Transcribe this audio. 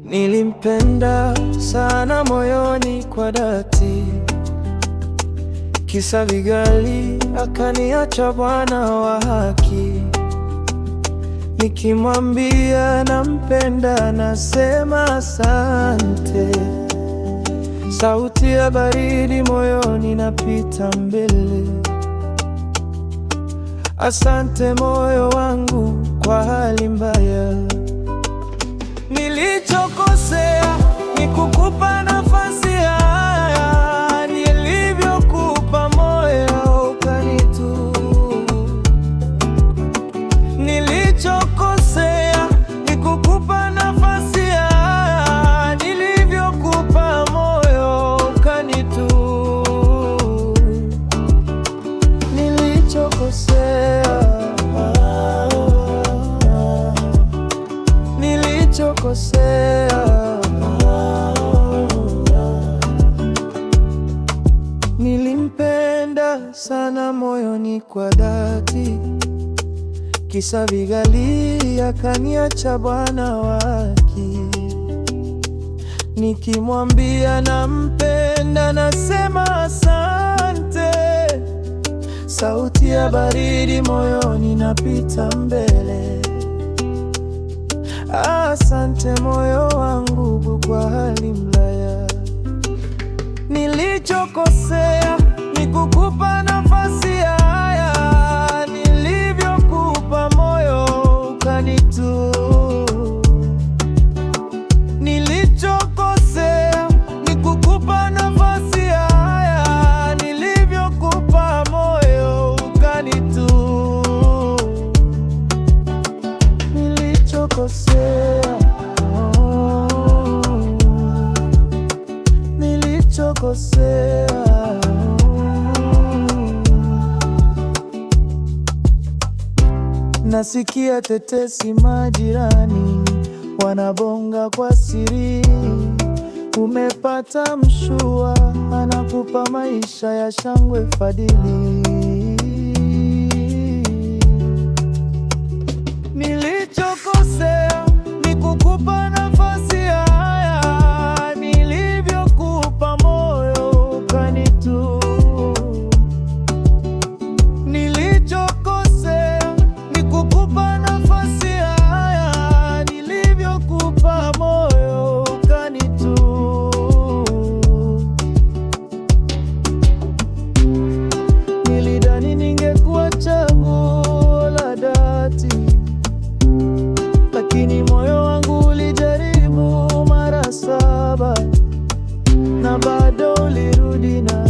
Nilimpenda sana moyoni kwa dhati, kisa vigali akaniacha Bwana wa haki. Nikimwambia nampenda, nasema asante. Sauti ya baridi moyoni napita mbele. Asante moyo wangu kwa hali mbaya. Nilichokosea ni kukupa nafasi haya, nilivyokupa moyo ukanitu. Nilichokosea ni kukupa nafasi haya, nilivyokupa moyo ukanitu. Nilichokosea, nilichokosea, nilimpenda sana moyoni kwa dhati, kisa vigali akaniacha Bwana waki. Nikimwambia nampenda, nasema asante. Sauti ya baridi moyoni napita mbele. Asante moyo wangu kwa hali mbaya. Nilichokosea ni kukupa nafasi haya, nilivyokupa moyo ukanitu. Nilichokosea ni kukupa nafasi haya, nilivyokupa moyo ukanitu. Nilichokosea, oh, nilichokosea. Nasikia tetesi majirani wanabonga kwa siri, umepata mshua anakupa maisha ya shangwe Fadhili. Nilichokosea ni kukupa nafasi haya, nilivyokupa moyo ukanitu. Nilichokosea ni kukupa nafasi haya, nilivyokupa moyo ukanitu. Nilidhani ningekuwa chaguo la dhati, lakini moyo wangu ulijaribu mara saba na bado ulirudi na